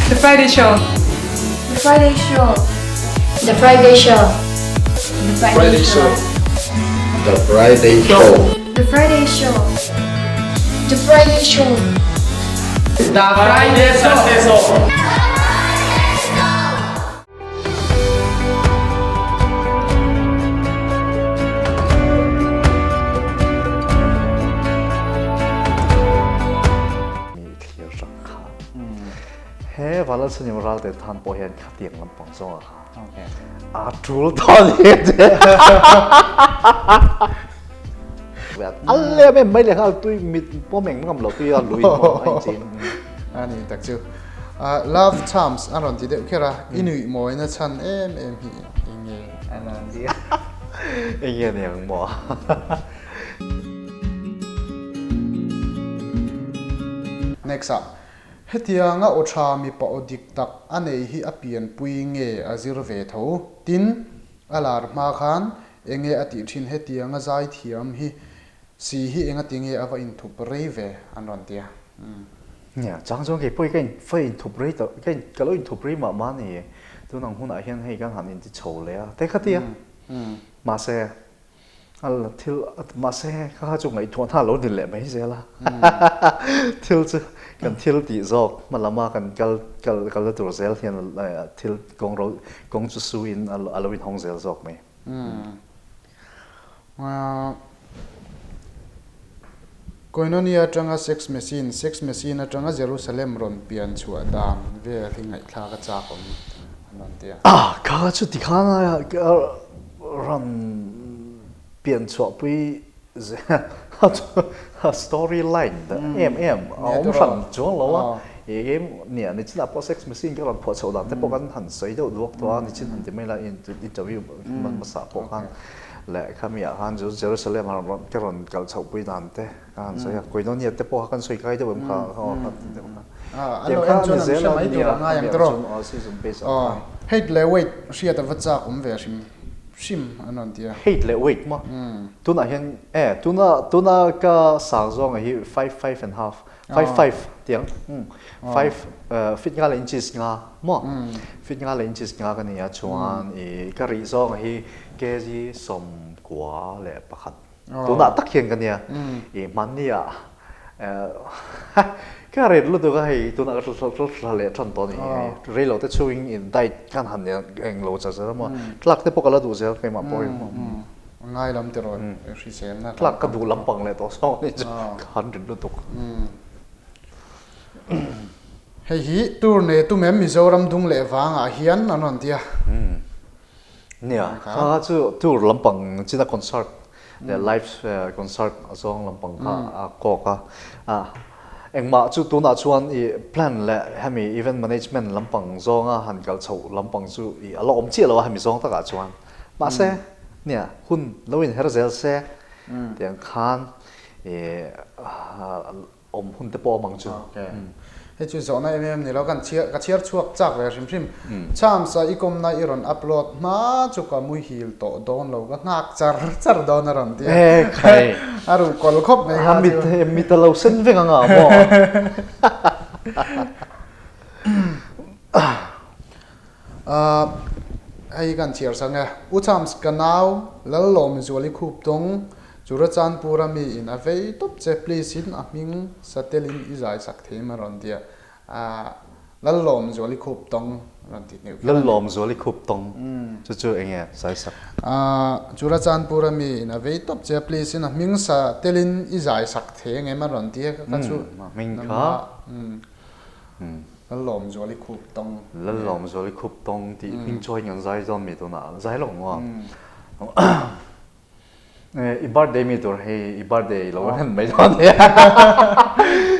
The Friday Show. The Friday Show. The Friday Show. The Friday Show. The Friday Show. The Friday Show. The Friday Show. The Friday Show. Mi thlir hrang kha. He Valalsanim ralte than pawh hian khatiang lampang zawng ah kha a tul tawn hi te. Alle me mai le ngal tui mit pawh meng ngam lo tui a lui pawh a in chin. Ani tak chu. Love charms a rawn ti deuh kher a, i nuih mawina chhan em em hi eng nge a rawn ti a. Eng nge ni ang maw? Next ah, hetianga aw tha mipa aw dik tak a nei hi a pianpui nge a zir ve tho? Tin, a lar hma khan enge a tih thin hetianga zaithiam hi Si hi enga ti nge a va inthup rei ve an rawn ti a. Umm. Nia, chang chuan kei pawh hi ka in va inthup rei tawh, ka in ka lo inthup rei mah mah a ni. Tun ang hunah hian hei kan han inti chho leh a, te kha ti a. Mahse, a la thil mahse kha kha chu ngaihtuahna a lo ni leh mai zel a. Thil chu kan thil tih zawk hma lama kan kal kal kalna tur zel hian thil kawng ro kawng chu su in a lo inhawng zel zawk mai. Umm. Koinonia atanga sex machine, sex machine atanga Jerusalem rawn pian chhuah dan vel hi ngaihthlak a chak awm an rawn ti a. Ah, kha chu tikhan a rawn pian chhuah pui zel story line em em a awm hran chuang lo a, ih nia nichinah pawh sex machine ka rawn phuah chhoh dan te pawh kan han sawi deuh duak tawh a, nichin han ti mai la interview hmasa pawh khan. Leh khami ah khan chu Jerusalem ah rawn ka rawn kal chhoh pui dan te ka han sawi a, Koinonia te pawh kha kan sawi kai deuh em kha aw kha ti deuh kha. A lo en chuan an hre mai tur a ngai ang tawh aw season base ah khan. Height leh weight hriat a va chak awm ve hrim hrim an rawn ti a. Height leh weight maw? Tunah hian e tuna tuna ka sang zawng hi 5 5 and half 5 5 tiang 5 feet nga leh inches nga maw feet nga leh inches nga ka ni a chuan i ka rih zawng hi kg 91 tunah tak hian ka nia i hmanni ah ka ret lutuk a hei tunah ka thla leh tan tawh a ni hei rei lo te chhungin in diet khan han eng lo char char a maw tlak te pawh ka la duh zel keimah pawh hi Ngai lam ti rawh hriselna tlak ka duh lampang leh tawh sawn hi chu ka han rin lutuk. Hei hi tour nei tum em Mizoram dung leh vangah hian an rawn ti a. Nia, kha chu tour lampang china concert leh live concert a zawng lampang kha a kawk a. Engmah chu tunah chuan i plan leh hemi event management lampang zawnga han kal chhoh lampang chu i a la awm chiah lo a hemi zawng takah chuan. Mahse, nia, hun lo inher zel se tiang khan awm hun te pawh awm ang chu. Hei chu zawhna em em ni lo, kan chhiar, ka chhiar chhuak chak ve hrim hrim. Chams a i kawmna i rawn upload hma chu ka muhil tawh dawn lo, ka nghak char char dawn a rawn ti a. E khai. A ruh kawl khawp mai kha chu. A mit a lo sen vek anga maw? Hei kan chhiar sang e. U Chams ka nau Lallawm Zuali khup dawng Churachandpur a mi in a vei tawp che please in a hming satel in i zai sak thei ma rawn ti a. Lallawm Zuali khup dawng rawn ti neuh kher a ni. Lallawm Zuali khup dawng chu chu eng nge zai sak? Churachandpur a mi in a vei tawp che please in a hming satel in i zai sak thei ang em a rawn ti a ka chu. A hming kha. Lallawmzuali khup tawng. Lallawmzuali khup tawng tih hming chawi in kan zai zawn mi tunah zai lo maw? I birthday mi tur hei i birthday lo hlen mai dawn nia.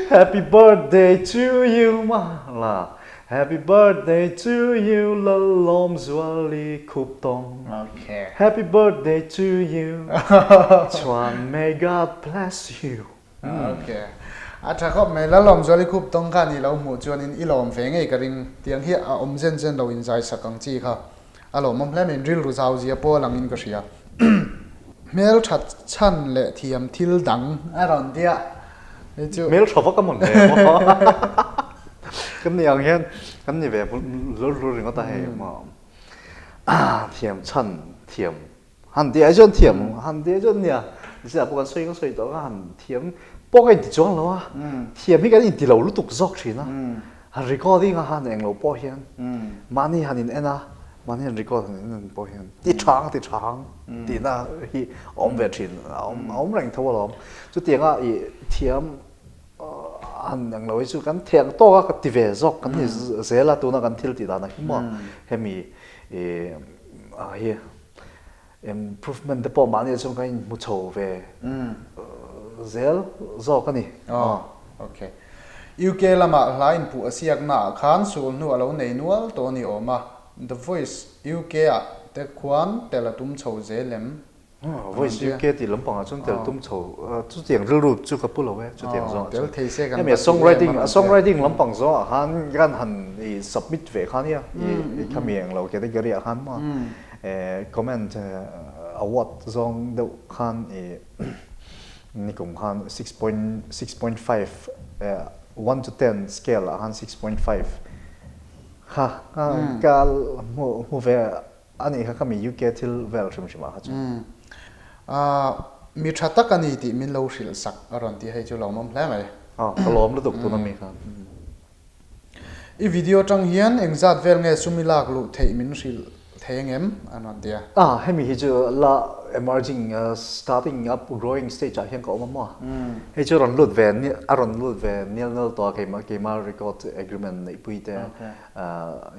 Happy birthday to you ma la Happy birthday to you Lallawmzuali khup tawng. Okay. Happy birthday to you Chuan may God bless you. Ok. A tha khawp mai. Lalawmzual i khup tawng khan i lo hmuh chuanin i lawm ve ngei ka ring. Tiang hi a awm zen zen lo inzai sak ang chi kha. A lawmawm hle mai. Rilru zau zia pawh a langin ka hria. Hmel tha chhan leh thiam thil dang a rawn ti a. Hei chu. Hmel tha vak a mawn ve maw? Kan ni ang hian kan ni ve hlur hlur ringawt a hei maw thiam chhan thiam han ti ai chuan thiam han ti ai chuan nia zia pawh kan sawi kan sawi tawh kha han thiam pawh ka inti chuang lo a thiam hi kan inti lo lutuk zawk thin a han recording a han englo pawh hian mahni han in en a mahni han record han in en pawh hian ti thang ti thang tihna hi a awm ve thin a awm reng tho alawm chutianga i thiam Han ang lo hi chu kan theh ang tawk a ka ti ve zawk kan ni zel a tuna kan thil tih dan ah hi maw hemi ah hi improvement te pawh mahni ah chuan kan inhmu chho ve zel zawk a ni. Aw ok. UK lama hla inpuh a siakna ah khan sul hnu a lo nei nual tawh a ni awm a, The Voice UK ah te khuan tel a tum chho zel em? Voice UK tih lampangah chuan tel tum chho chutiang rilru chu ka pu lo e chutiang zawngah chuan. Hemi a songwriting a songwriting lampang zawngah khan kan han i submit ve kha nia i khami eng lo category ah khan maw comment award zawng deuh khan i nikum khan 6.6.5 1 to 10 scale ah khan 6.5 kha ka hmu ve A nih kha kha mi UK thil vel hrim hrim ah kha chuan. Aaa mi tha tak a ni tih min lo hrilh sak a rawn ti hei chu lawmawm hle mai. Aw ka lawm lutuk tuna mi kha. I video atang hian engzat vel nge sum i lak luh theih min hrilh thei angem an rawn ti a. Aw hemi hi chu la emerging starting up growing stage ah hian ka awm a maw. Hei chu rawn lut ve a rawn lut ve nil nil tawh a keimah keimah record agreement neihpui te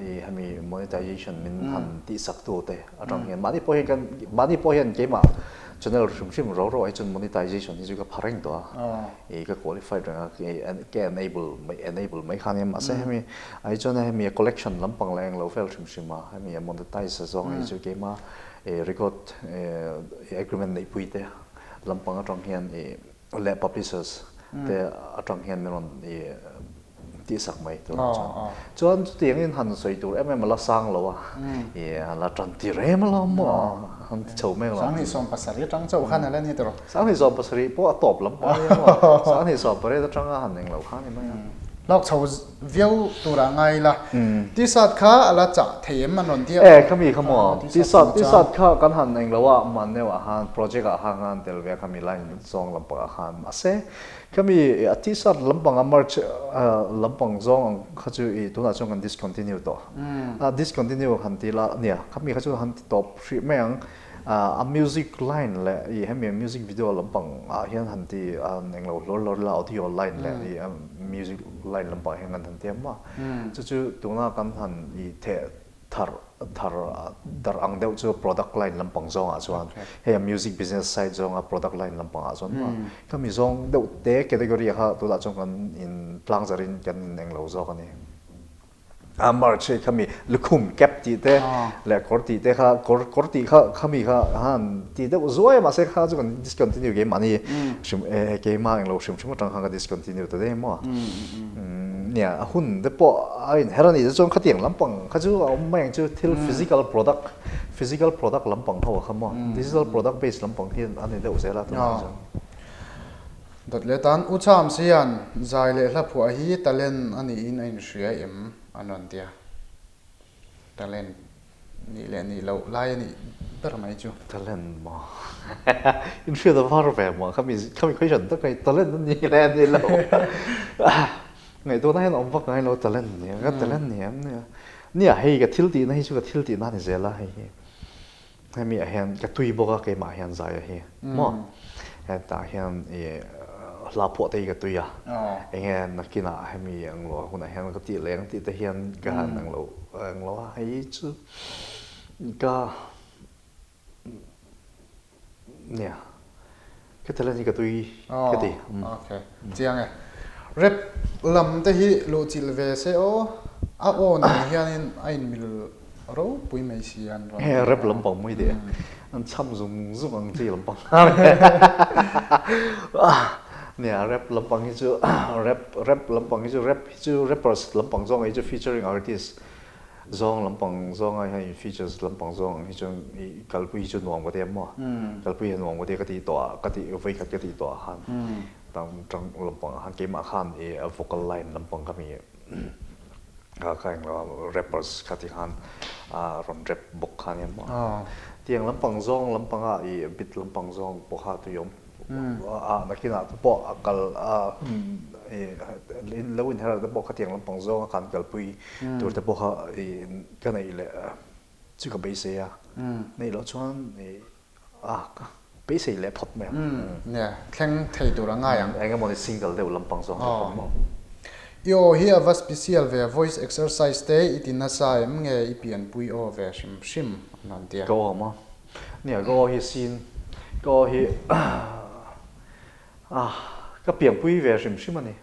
I hemi monetization min han tihsak tu te atang hian mahni pawh hian kan mahni pawh hian keimah channel hrim hrim ro ro ai chuan monetization hi chu ka pha reng tawh a i ka qualified reng a ka enable mai enable mai kha ania mahse hemi ai chuan hemi collection lampang leh englo vel hrim hrim a hemi monetize zawng hi chu keimah record agreement neihpui te lampang atang hian i leh publishers te atang hian min rawn i tihsak mai tur ah chuan chuan chutiangin han sawi tur em em a la sang lo a i a la tan tir em alawm maw han ti chho mek lo 27 atang chauh khan a la ni tawh 27 pawh a tawp lam pawh a ni maw 28 atanga han eng lo kha a ni mai a lawk chho viau tur ah ngai ila t-shirt kha a la chah thei em an rawn ti a e khami kha maw t-shirt t-shirt kha kan han eng lo a mahni ah khan project ah khan kan tel ve a khami line zawng lampang ah khan mahse Khami a t-shirt lampang a merch lampang zawng ang kha chu i tunah chuan kan discontinue tawh. A discontinue han ti la nia khami kha chu han ti tawp hrih mai ang. A music line leh i hemi music video lampang ah hian han ti englo hlawr hlawr la audio line leh i music line lampang hian kan han ti a maw. Chu chu tuna kan han i theh thar thar dar ang deuh chu product line lampang zawngah chuan hei a music business side zawnga product line lampangah chuan maw khami zawng deuh te category ah kha tunah chuan kan in tlang zarin kan in englo zawk a ni. A merch hei khami lukhum cap tih te leh kawr tih te kha kawr kawr tih kha khami kha han ti deuh zuai a mahse kha chu kan discontinue keimahni hrim keimah englo hrim hrim atang khan ka discontinue ta daih maw. Nia, a hun te pawh a inher a nih te chuan khatiang lampang kha chu a awm mai ang chu thil physical product, physical product lampang ho a kha maw, digital product base lampang hi a ni deuh zel a tunah chuan. Dawt leh tan U Chams hian zai leh hla phuah hi talent a niin a inhria em an rawn ti a. Talent nih leh nih loh lai a nih ber mai chu. Talent maw? In hriat a var ve maw? Khami khami question tak mai talent a nih leh nih loh. Ngaihtuahna hian a awm vak ngai lo talent nia ka talent ni em nia. Nia hei ka thil tihna hi chu ka thil tihna a ni zel a hei hi. Hemi ah hian ka tui bawk a keimah hian zai a hi maw hetah hian i hla phuah te hi ka tui a enge nakinah hemi ang lo hunah hian ka tih leng tih te hian ka han ang lo ang lo a hei chu ka nia ka talent hi ka tui ka ti. Okay chiang e rap lam te hi luhchilh ve se aw a aw nen hianin a inmil ropui mai si an rawn ti a. Rap lampang mai teh an cham zung zung ang chi lampang nia rap lampang hi chu rap rap lampang hi chu rap hi chu rappers lampang zawng hi chu featuring artist Zawng lampang zawnga hian in features lampang zawng ang hi chuan i kalpui hi chu nuam ka ti em maw? Kalpui hi nuam ka ti a ka tih tawh ah ka tih vawi khat ka tih tawh ah khan tang tang lampang ah khan keimah khan i vocal line lampang kha mi. Ka englo rappers kha ti khan rawn rap bawk kha ania maw. Tiang lampang zawng lampanga i beat lampang zawng pawh kha tui awm a nakinah te pawh a kal a i lo inher te pawh khatiang lampang zawnga kan kalpui tur te pawh kha i ka neih leh chu ka beisei a. Neih loh chuan i A, ka beisei leh phawt mai ang. Nia, thleng thei tur a ngai ang. Eng emaw ni single deuh lampang zawng te pawh maw? I aw hi a va special ve, voice exercise te i ti nasa em nge i pianpui aw ve hrim hrim an rawn ti a. Ka aw maw? Nia, ka aw hi sin, ka aw hi a, ka pianpui ve hrim hrim a ni.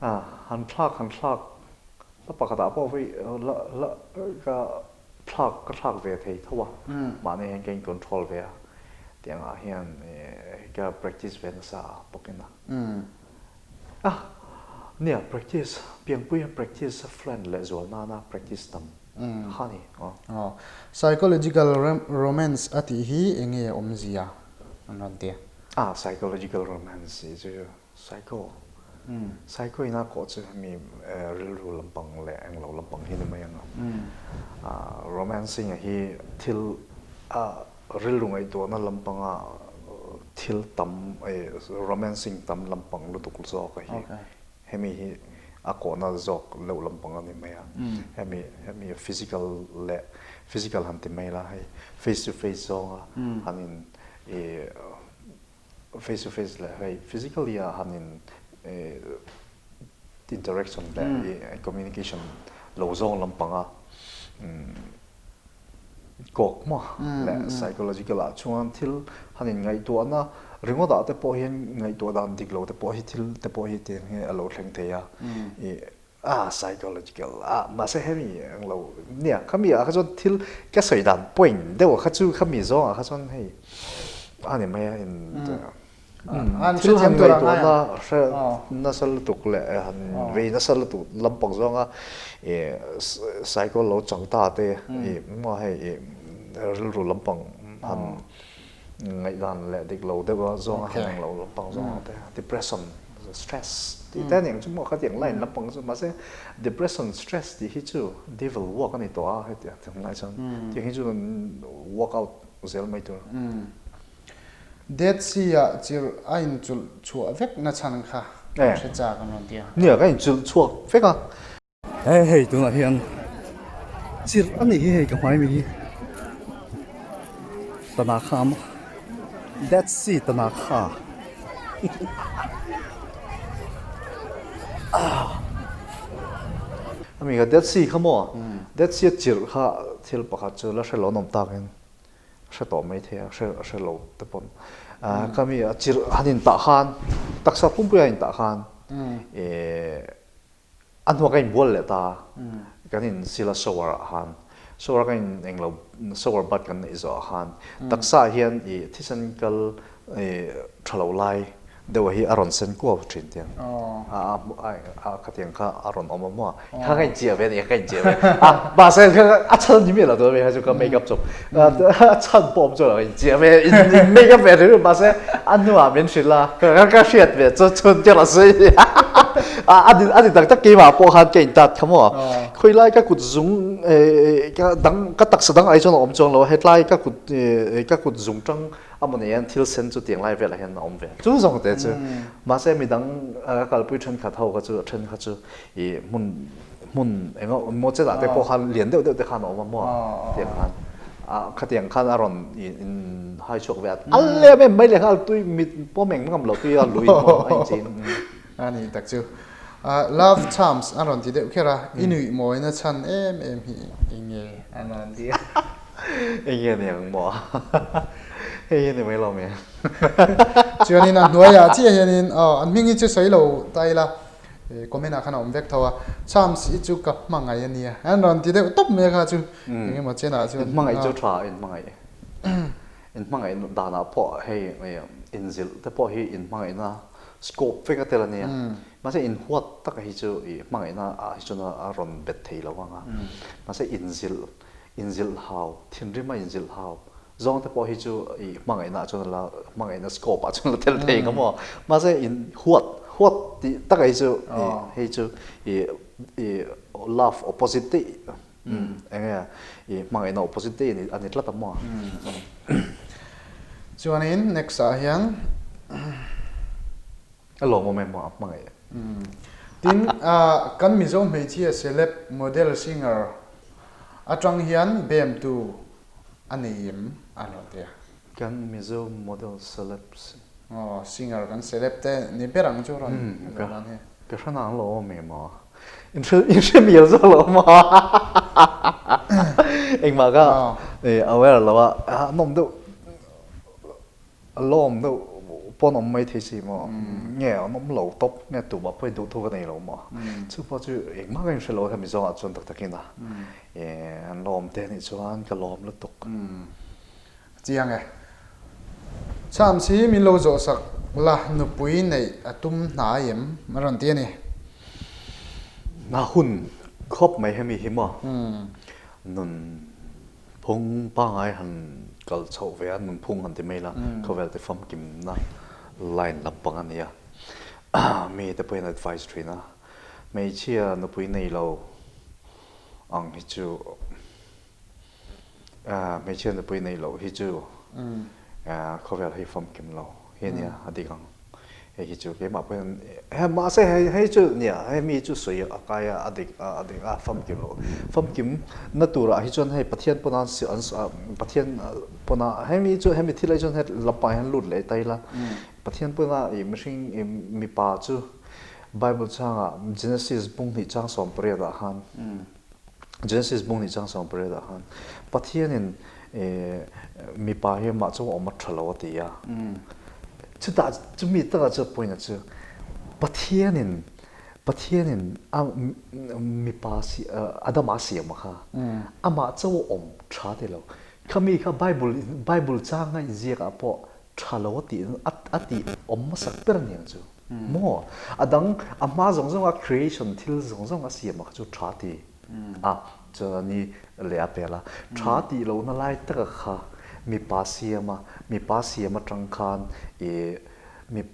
A, han thlak han thlak, hla pakhatah pawh vawi la la ka Thlak ka thlak ve thei tho a, mahni hian ka in control ve a, tiang ah hian ka practice ve nasa a bawkin a. Ah nia practice, pianpui hian practice a friend leh zual nana practice tam kha ni aw. Aw, psychological romance a tih hi enge awmzia an rawn ti a? Ah psychological romance hi chu Psycho Psycho ina kawh chu hemi rilru lampang leh englo lampang hi ni mai ang a. Romancing a hi thil rilru ngaihtuahna lampanga thil tam romancing tam lampang lutuk zawk a hi hemi hi a kawhna zawk leuh lampang a ni mai a. Hemi hemi physical leh physical han ti mai la hei face to face zawnga han in Face to face leh hei physically a han in interaction leh communication lo zawng lampanga kawk maw leh psychological ah chuan thil han in ngaihtuahna ringawt ah te pawh hian ngaihtuah dan dik lo te pawh hi thil te pawh hi tiang hi a lo thleng thei a Ah, psychological ah, mahse hemi ang lo nia, khami ah kha chuan thil ka sawi dan point deuh kha chu khami zawng ah kha chuan hei a ni mai a in thil han ngaihtuahna hre nasa lutuk leh han vei nasa lutuk lampang zawnga i psycho lo chang ta te i maw hei i rilru lampang han Ngaihdan leh dik lo deuh a zawng a han lo lampang zawng ang te, depression, stress tih te aniang chu maw khatiang line lampang chu mahse depression, stress tih hi chu devil work a ni tawh a hetiang thil lai chuan tiang hi chu work out zel mai tur. Dead Sea ah chirh a inchulh chhuah vek na chhan kha kan hre chak an rawn ti a. Nia ka inchulh chhuak vek a. He hei tunah hian chirh a nih hi hei ka hmai mi hi Tanakha maw Dead Sea Tanakha ami kha Dead Sea kha maw Dead Sea a chirh kha thil pakhat chu la hre lo an awm takin hre tawh mai thei a hre hre lo te pawn ka mi a chirh han intah khan taksa pumpui a intah khan eh A hnuah ka inbual leh ta a, kan in sil a shower ah khan, shower ka in englo shower bath kan neih zawh ah khan taksa ah hian i thisen kal i tha lo lai deuh hi a rawn sen kuau thin tiang a a khatiang kha a rawn awm a maw kha ka inchiah ve a ni ka inchiah ve a mahse a chhan ni miah lo tur a mi kha chu ka make up chawp a chhan pawh awm chuan lo ka inchiah ve in make up ve ringawt mahse a hnuah min hrilh a ka hriat ve chu chhun te rawn sawi a a ni a ni tak tak keimah pawh khan ka intat kha maw khawilai ka kut zung ka dang ka taksa dang ai chuan a awm chuang lo a hetlai ka kut ka kut zung tang a maw nei hian thil sen chu tiang lai velah hian a awm ve chu zawng te chu mahse midang ka kalpui thenkhat ho kha chu a then kha chu i hmun hmun eng emaw chetah te pawh khan lian deuh deuh te khan a awm a maw tiang khan a khatiang khan a rawn in hai chhuak ve a a lem em mai leh nghal tui mit pawm eng ngam lo tui a lui pawh a inchhin a ni tak chu love charms a rawn ti deuh kher a i nuih mawina chhan em em hi eng nge a rawn ti a eng nge ni ang maw hei hi ni mai lo mi chuanin a hnuaiah chiah hianin aw an hming hi chu sawi lo ta ila Comment ah khan a awm vek tho a, Chams i chu ka hmangaih a nia, an rawn ti deuh tawp mai a kha chu eng emaw chen ah chuan. Inhmangaih chu tha inhmangaih, inhmangaih danah pawh hei inzilh te pawh hi inhmangaihna scope vek a tel a nia, mahse inhuat taka hi chu i hmangaihna ah hi chuan a rawn bet thei lo ang a, mahse inzilh, inzilh hau, thinrim a inzilh hau zawng te pawh hi chu i hmangaihna ah chuan la hmangaihna scope ah chuan la tel thei ang maw mahse in huat huat tih tak hi chu i hei chu i. i love opposite daih enge i hmangaihna opposite daih a ni tlat a maw? Chuanin next ah hian. A lawmawm em maw a hmangaih? Tin, kan Mizo hmeichhia celeb model singer atang hian bemtu a nei em a rawn ti a. Kan Mizo model celeb singer. Aw, singer kan celeb te ni ber ang chu rawn zawh dan hi. Ka hre nang lo awm em aw. In hre in hre mial zawk lo awm a. Engmah ka aware lo a, a nawm deuh A lawm deuh pawn awm mai thei si maw? Nge an awm lo tawp nge tumah pawhin duh thu ka nei lo maw? Chu pawh chu engmah ka inhre lo a hemi zawngah chuan tak takin a an lawm te anih chuan ka lawm lutuk. Chiang e. Chams hi min lo zawh sak la nupui neih a tum hnai em a rawn ti a ni. A hun khawp mai hemi hi maw? Nun. Phung pangngai han kal chhoh ve a, nunphung han ti mai la, khawvel te famkimna line lampang a ni a. Mi te pawhin advice thin a, hmeichhia nupui nei lo ang hi chu, hmeichhia nupui nei loh hi chu khawvel hi famkim lo hi a nia, a dik ang. Hei hi chu keimah pawhin he mahse hei hei chu nia hemi chu sawi a kai a a dik a a dik a famkim loh famkim na turah hi chuan hei Pathian pawna an an Pathian pawna hemi chu hemi thil ah hi chuan hei lampang hian lut leh ta ila Pathian pawna ih mihring ih mipa chu Bible changah Genesis bung hnih chang 18 ah khan Genesis bung hnih chang 18 ah khan Pathianin mipa hi amah chu awm a tha lo a ti a. Chutah chumi takah chu point a chu Pathianin Pathianin a mipa si Adama a siam a kha amah chauh a awm tha ti lo. Khami kha Bible Bible changa inziak ah pawh tha lo a tih a tih awm hmasak ber a ni ang chu. Maw? A dang, a hma zawng zawnga creation thil zawng zawng a siam a kha chu tha ti a, chuan a ni leh a pel a. Tha tih lohna lai taka kha mipa siam a, mipa siam atang khan ih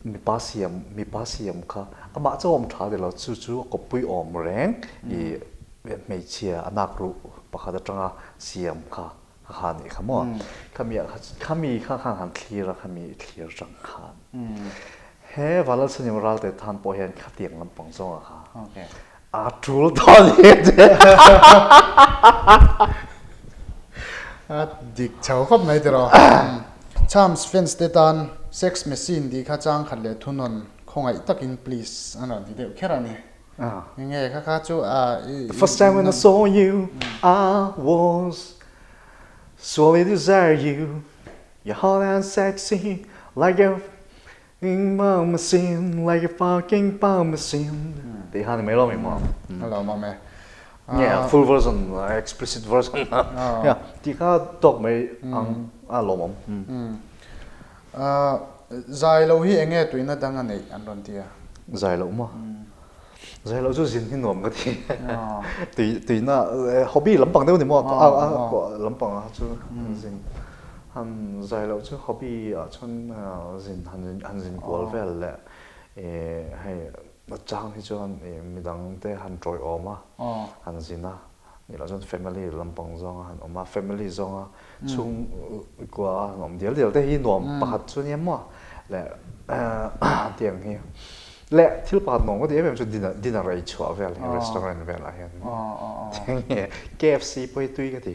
mipa siam, mipa siam kha amah chu a awm tha ti lo, chu chu a kawppui awm reng ih hmeichhia a nak ruh pakhat atanga siam kha A kha nih kha maw? Khami ah kha khami kha khan han thlir a, khami i thlir atang khan. He Valalsanim ralte tan pawh hian khatiang lampang zawng ah kha a tul tawh a ni a ti. A dik chho khawp mai tiraw. Chams fans te tan sex machine tih kha chang khat leh thunawn khawngaih takin please an rawn ti deuh kher a ni. Nge kha kha chu a The first time when I saw you I was sorely desire you You're hot and sexy like a fucking bomb machine like a fucking bomb machine Tih kha ni mai lo mi maw? Hello mawm e. Nge full version explicit version ya tih kha tawk mai ang a lawmawm. Zai lo hi enge tuina dang a neih an rawn ti a? Zai loh maw? Zai loh chu zin hi nuam ka ti. Tui tuina hobby lampang deuh ni maw? A lampang ah chu zin han zai loh chu hobby ah chuan zin han han zin kual vel leh hei chang hi chuan midang te han tawiawm a han zin a. Ni lo chuan family lampang zawnga han awm a, family zawnga chhungkua a han awm dial dial te hi nuam pakhat chu nia maw leh tiang hi leh thil pakhat nuam ka ti em em chu dinner dinner ei chhuah vel hi restaurant velah hian tiang hi KFC pawh hi tui ka ti.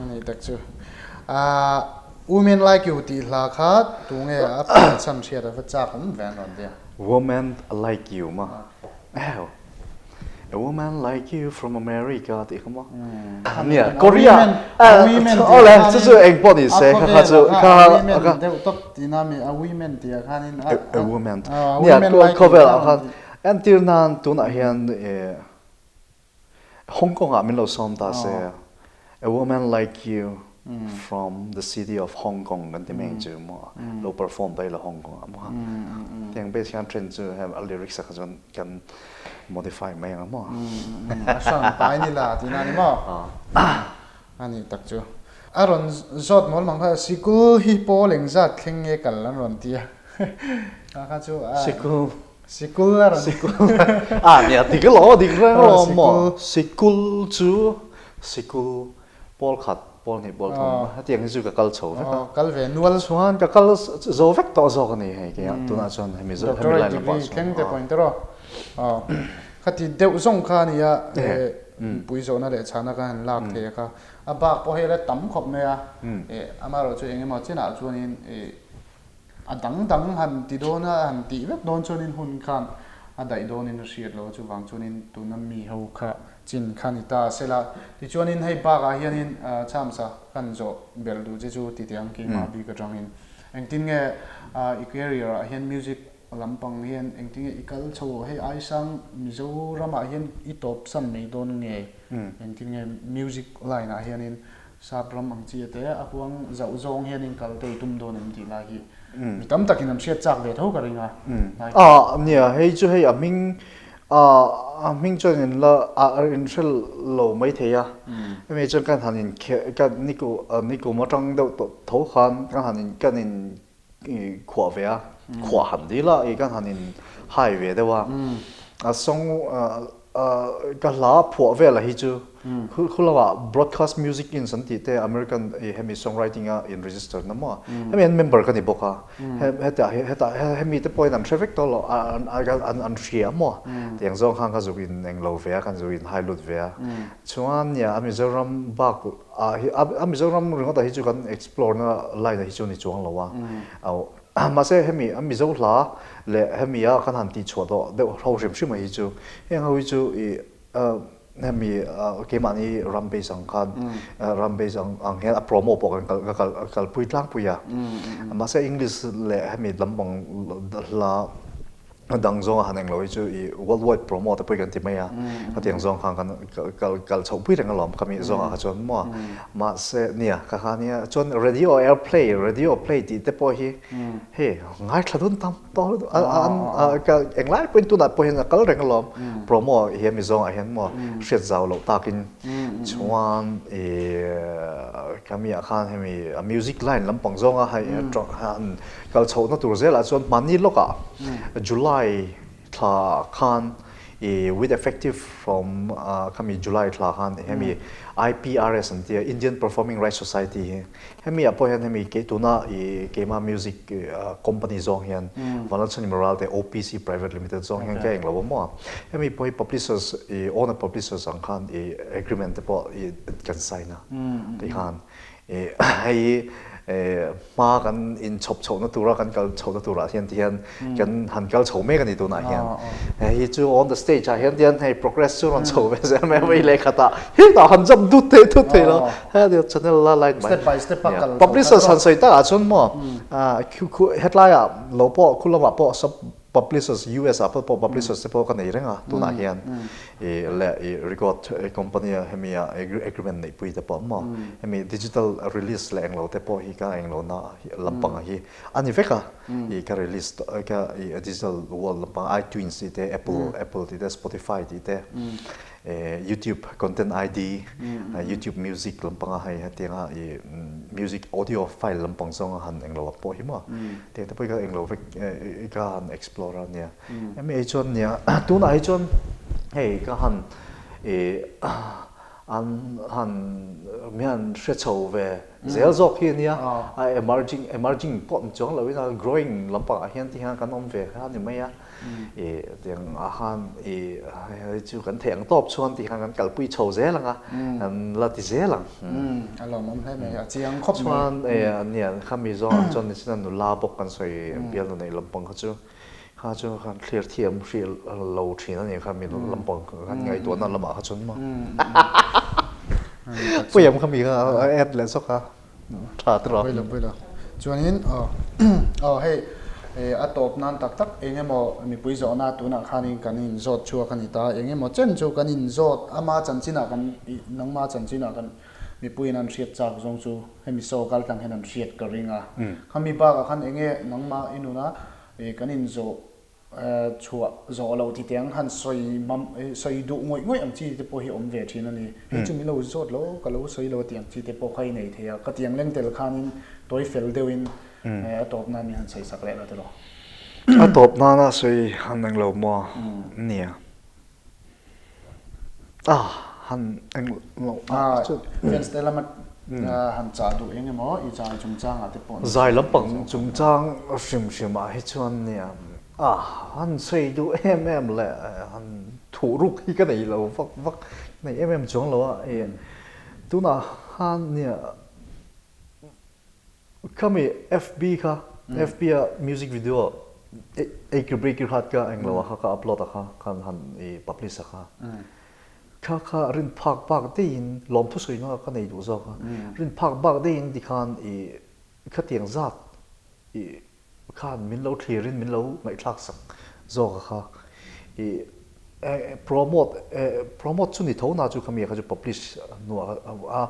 Ni tak chu. Women Like You tih hla kha tunge a phuah chhan hriat a va chak awm ve an rawn ti a. Women Like You maw? Ew. A woman like you from America tih kha maw? Nia, Korea. A women tih Awle, chu chu eng pawh ni se, kha kha chu kha A women deuh tawp tihna mi, a women tih ah khanin a A woman. Nia, khawvel ah khan entir nan tunah hian Hong Kong ah min lo sawm ta se, A woman like you from the city of Hong Kong kan ti mai chu maw, lo perform ta ila Hong Kong ah maw. Tiang base hian trend chu a lyrics ah kha chuan kan modify mai ang maw. A hrang pai ni la tihna ni maw? A nih tak chu. A rawn zawt mawl mang kha sikul hi pawl engzat thleng nge kal an rawn ti a. Kha kha chu a. Sikul. Sikul a rawn. Sikul. A nia dik alawm a dik reng alawm maw. Sikul chu sikul pawl khat pawl hnih pawl thum hetiang hi chu ka kal chho vek a. Kal ve nual. Chuan ka kal zo vek tawh zawk a ni hei kei ah tunah chuan hemi hemi Doctorate line lamah degree chuan. thleng te pawhin tawh rawh. Khati deuh zawng kha a nia pui zawhna leh chhana ka han lak thei a kha. A bak pawh hei la tam khawp mai a. Amaherawhchu chu engemaw chinah chuanin A dang dang han ti dawn a, han tih vek dawn chuanin hun khan a daih dawnin a hriat lo a, chuvang chuanin tuna mi ho kha chin kha ni ta sela. Tichuanin hei bakah hianin chhamsa kan zawh belh duh che chu ti teh ang keimah bik atangin engtin nge i career ah hian music lampang hian engtin nge i kal chho hei Aisang Mizoramah hian i tawp san mai dawn nge engtin nge music line ah hianin Sap ram ang chi te a huang zauh zawng hian in kal te i tum dawn em tih lai hi mi tam takin an hriat chak ve tho ka ring a. Ah nia hei chu hei a hming ah a hming chuan in la ah in hre lo mai thei a hemi chuan kan han in khe kan niku nikum atang deuh tawh tho khan kan han in kan in khuah ve a khuah han dil a i kan han in hai ve deuh a a song ka hla phuah vel a hi chu khu lamah broadcast music ins an tih te American i hemi songwriting a in register na maw hemi an member ka ni bawk a hetah hetah hemi te pawhin an hre vek tawh lo an an hria maw tiang zawng khan ka zuk in englo ve a kan zuk in hai lut ve a chuan nia a Mizoram bak Ah hi a Mizoram ringawt ah hi chu kan explore na line ah hi chu ni chuang lo a. Au mahse hemi a Mizo hla leh hemi a kan han tih chhuah tawh deuh ho hrim hrim ah hi chu heng ho hi chu i hemi keimahni ram base ang khan ram base ang ang hian a promo pawh kan kal ka kal kalpui tlangpui a. Mahse English leh hemi lampang hla A dang zawng a han englo hi chu i world wide promo te pawh hi kan ti mai a, khatiang zawng khan kan kal kal chhoh pui reng alawm khami zawngah kha chuan maw mahse nia kha kha nia chuan radio airplay radio play tih te pawh hi hei ngaithla dun tam tawh lutuk a an ka englai pawhin tunah pawh hian a kal reng alawm promo hi hemi zawngah hian maw hriat zau loh takin chuan i khami ah khan hemi a music line lampang zawnga hei han Kal chhohna tur zelah chuan hmanni lawkah July thla khan i with effective from khami July thla khan hemi IPRS an tia Indian Performing Rights Society hi hemi ah pawh hian hemi kei tuna i keima music company zawng hian Vanlalchhani Moralte OPC Private Limited zawng hian ka englo a maw hemi pawh hi publishers i owner publishers ang khan i agreement te pawh i kan sign a tikhan Hei hma kan inchhawp chhohna tura kan kal chhohna turah hian ti hian kan han kal chho mek a ni tunah hian. Hei chu on the stage ah hian tian hei progress chu rawn chho ve zel mai a vei leh khatah hetah han jump dut thei thut thei lo. Hei channel la line mai. Step by step a kal. Publishers han sawi takah chuan maw hetlaiah lo pawh khu lamah pawh sub Publishers US ah pawh publishers te pawh ka nei reng a tunah hian i leh i record company a hemi a agreement neih pui te pawh maw hemi digital release leh englo te pawh hi ka englo na lampang hi a ni vek a i ka release ka i digital world lampang iTunes tih te Apple Apple tih te Spotify tih te YouTube content ID YouTube music lampanga hei hetianga i music audio file lampang zawnga han englo ang pawh hi maw tiang te pawh hi ka englo vek ka han explore a nia hemi hi chuan nia tunah hi chuan hei ka han i an han mi han hre chho ve zel zawk hi ania a emerging emerging pawh ni chuang loin a growing lampangah hian ti hian kan awm ve kha a ni mai a. I tiang ah khan i hei chu kan theih ang tawp chuan tih khan kan kalpui chho zel ang a, kan la ti zel ang. A lawmawm hle mai, a chiang khawp mai. Chuan e ania khami zawng ang chuan nichina nula bawk kan sawi bialnu neih lampang kha chu kha chu kan thlir thiam hrih lo thin a ni khami lampang kan ngaihtuahna lamah kha chuan maw. Pawih ang khami kha a add leh zawk a. Tha te rawh. Pawilo pawilo. Chuanin aw aw hei a tawp nan tak tak eng emaw mipui zawhna tunah khanin kan in zawt chhuak a ni ta. Eng emaw chen chu kan in zawt ama chanchinah kan nangma chanchinah kan mipuiin an hriat chak zawng chu hemi saw kal tlang hian an hriat ka ring a. Khami bakah khan eng nge nangma i nuna kan in zawh chhuah zawh loh ti teng han sawi mam sawi duh ngawih ngawih ang chi te pawh hi awm ve thin a ni. Hei chu min lo zawt lo, ka lo sawi lo a tih ang chi te pawh kha i nei thei a. Ka tiang leng tel khanin tawi fel deuhin a tawp nan min han sawi sak leh lo tiraw. A tawp nana sawi han eng lo maw nia. A han eng lo a chu. Fans te lama han chah duh eng emaw i zai chungchangah te pawh. Zai lampang chungchang hrim hrim ah hi chuan nia a han sawi duh em em leh han thuh ruk hi ka nei lo vak vak nei em em chuang lo a i tunah khan nia Khami FB kha FB a music video Eikir Breikir kha ka englo a kha ka upload a kha khan han i publish a kha kha kha rin phak bak deihin lawmthu sawi na ka nei duh zawk a rin phak bak deihin tikhan i khatiang zat i Khan min lo thlir in min lo ngaihthlak sak zawk a kha i promote promote chu ni tho na chu khami kha chu publish hnuah a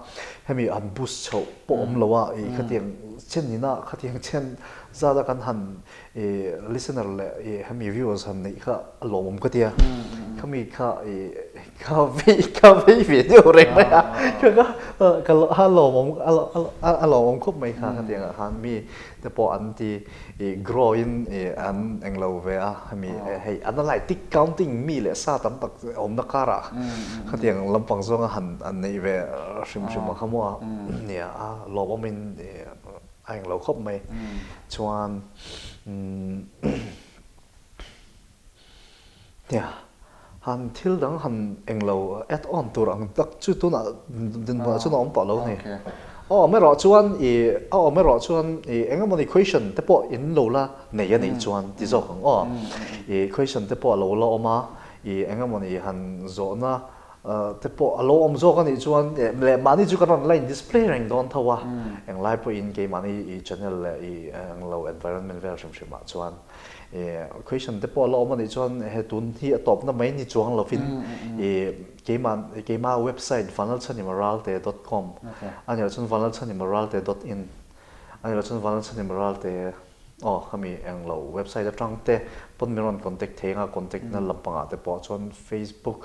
hemi han boost chhoh pawh awm lo a i khatiang chen ina khatiang chen zat a kan han i listener leh i hemi viewers han neih kha a lawmawm ka tia khami kha i ka vei ka vei ve deuh reng mai a kha kha a lawmawm a lawmawm khawp mai kha khatiang ah khan mi te pawh an ti i grow in i an englo ve a hemi hei analytic counting mi leh sa tam tak awmna karah khatiang lampang zawnga han an neih ve hrim hrim a kha maw a nia a lawmawm in i a englo khawp mai chuan Nia, han thil dang han englo add on tur ang tak chu tunah dinhmunah chuan a awm tawh lo a ni. A awm erawh chuan i a awm erawh chuan i eng emawni question te pawh in lo la nei a nih chuan ti zawk ang aw. I question te pawh a lo la awm a, i eng emawni han zawhna te pawh a lo awm zawk a nih chuan leh mahni chu kan rawn la in display reng dawn tho a, englai pawhin keimahni i channel leh i englo environment vel hrim hrimah chuan Question te pawh a la awm a nih chuan he tun hi a tawpna mai ni chuang lovin i keimah keimah website vanlalchhanimaralte dot com a nih loh chuan vanlalchhanimaralte dot in a nih loh chuan vanlalchhanimaralte aw khami eng lo website atang te pawn min rawn contact thei anga contact na lampangah te pawh chuan facebook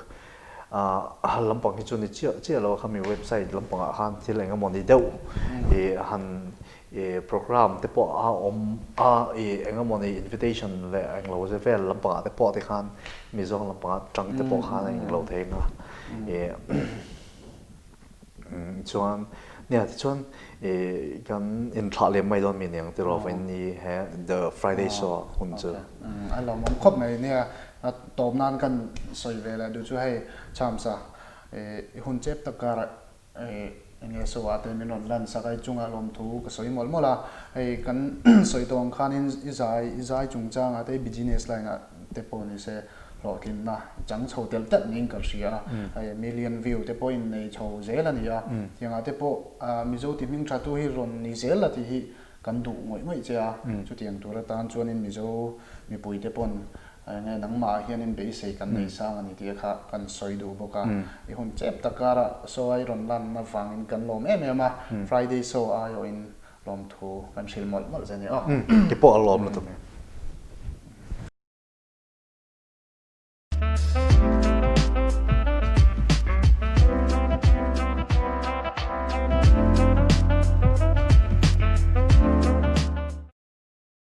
ah lampang hi chu ni chiah chiah lo a khami website lampangah khan thil eng emaw ni deuh i han I program te pawh a awm a, i eng emawni invitation leh englo ze vel lampangah te pawh tikhan Mizo lampangah tang te pawh khan a englo thei ang a. I chuan nia tichuan i kan inthlah lem mai dawn mi niang tiraw vawiin ni he The Friday Show hun chu. A lawmawm khawp mai nia, a tawp nan kan sawi ve leh duh chu hei Chhamsa i hun chep tak karah Enge saw te min rawn lan sak a, i chungah lawmthu ka sawi mawlh mawlh a, hei kan sawi tawh ang khanin i zai i zai chungchangah te i business line ah te pawh ni se hlawhtlinna chang chho telh telh niin ka hria a, hei million view te pawh in nei chho zel a ni a, tiangah te pawh Mizo ti hming tha tu hi rawn ni zel la tih hi kan duh ngawih ngawih che a, chutiang tur atan chuanin Mizo mipui te pawn Enge nangmah ah hianin beisei kan nei sang a ni tih kha kan sawi duh bawk a, i hun chep tak karah show a i rawn lan avangin kan lawm em em a, Friday show aiawhin lawmthu kan hrilh mawlh mawlh che a ni aw. Ti pawh a lawm lutuk e.